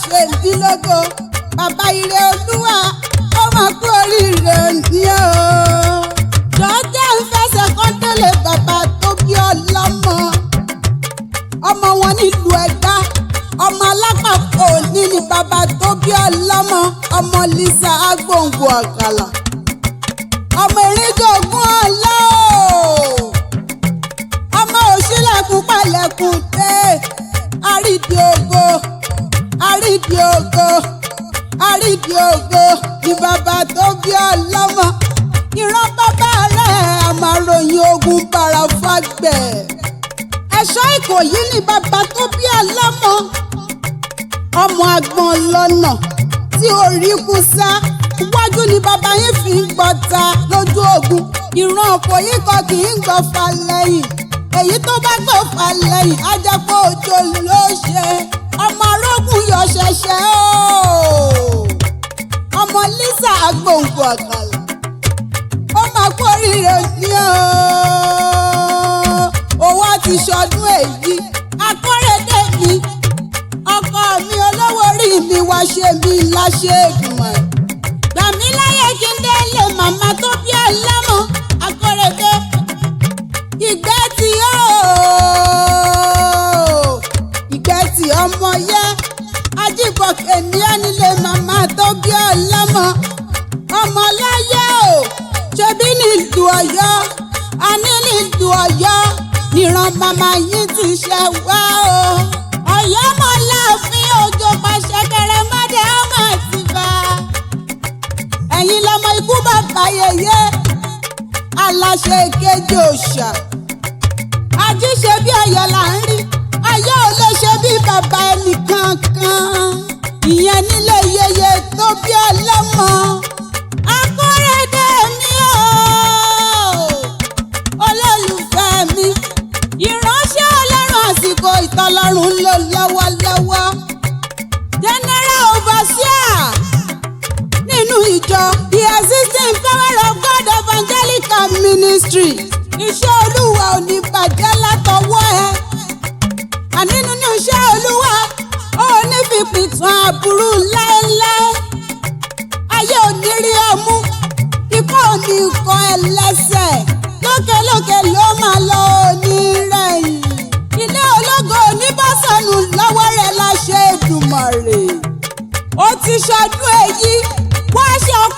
ṣe mí lógo. Bàbá ire olúwa, ó máa kú oríire ní o. Jọjẹ́ ń fẹsẹ̀ kan délé bàbá tó bí ọlọ́mọ. Ọmọ wọn nílùú Ẹ̀gbá, ọmọ alápapọ̀ òní ni bàbá tó bí ọlọ́mọ. Ọmọ Lisa Agbóǹgbò Àkàlà. Ọmọ Eríjogún ọlá o. Ọmọ òṣìlẹ̀kùn palẹ̀kùn dé. Àrídìí ògo, àrídìí ògo, àrídìí ògo ni bàbá tó bí ọlọ́mọ. Ìran bàbá rẹ̀ àmàròyìn ogun bàrà fagbẹ̀. Ẹ̀ṣọ́ Ìkòyí ni bàbá tó bí ọlọ́mọ. Ọmọ agbọ̀n lọ́nà tí orí kú sá. Wájú ni bàbá yín fi ń gbọ́ta lójú ogun. Ìran Ìkòyí kan kì í gbọ́ fa lẹ́yìn. Èyí tó bá gbọ́ fa lẹ́yìn á jẹ́ pé òjò ló ṣe. Ọmọ arógùn yọ ṣẹ̀ṣẹ̀ o. Ọmọ Lisa Agbóǹgbò Àkàlà. Ó máa kú oríire ní o. Owó ti ṣọdún èyí. Akọ́rẹ́dé mi. Ọkọ mi olówó orí mi wá ṣe mí láṣẹ ìgbìmọ̀. Gbà mí láyé kí n délé màmá tó bí ọlọ́mọ. Akọ́rẹ́dé. Ìgbẹ́ tí ó. Ìgbẹ́ tí ọmọ yẹ. Ajíbọ̀kẹ̀ ní ọ́nilé màmá tó bí ọlọ́mọ. Ọmọ láyé o. Ṣebí nílùú Ọ̀yọ́. A ní nílùú Ọ̀yọ́. Níran màmá yín ti ṣe wá o. Ọ̀yọ́ mọ̀ láàfin òjò pàṣẹ kẹrẹmọdé ọmọ Àtìbà. Ẹ̀yin lọmọ ikú bàbá yèyé. Aláṣẹ ìkejì òòṣà. Ajíṣe bí Ọ̀yọ́ là ń rí. Ayé ò lè ṣe bí bàbá ẹnìkankan. Ìyẹn nílé yeye tó bí ọlọ́mọ. Akọ́rẹ́dé mi o. Olólùfẹ́ mi. Ìránṣẹ́ Ọlọ́run àsìkò ìtọ́lọ́run ń lò lọ́wọ́lọ́wọ́. General Overseer nínú ìjọ The Existing Power of God Evangelical Ministry. Iṣẹ́ Olúwa ò ní bàjẹ́ látọwọ́ ẹ. Àní nínú iṣẹ́ Olúwa, ó ní fi pìtàn àbúrú láéláé. Ayé ò ní rí ọmú, ikọ́ ò ní kọ ẹ lẹ́sẹ̀. Lókèlókè ló máa lọ òní rẹ̀yìn. Ilé ológo oníbọ̀sọ̀nù lọ́wọ́ rẹ̀ láṣẹ Èdùmàrè. Ó ti ṣọdún èyí, wá ṣe ọ̀pọ̀.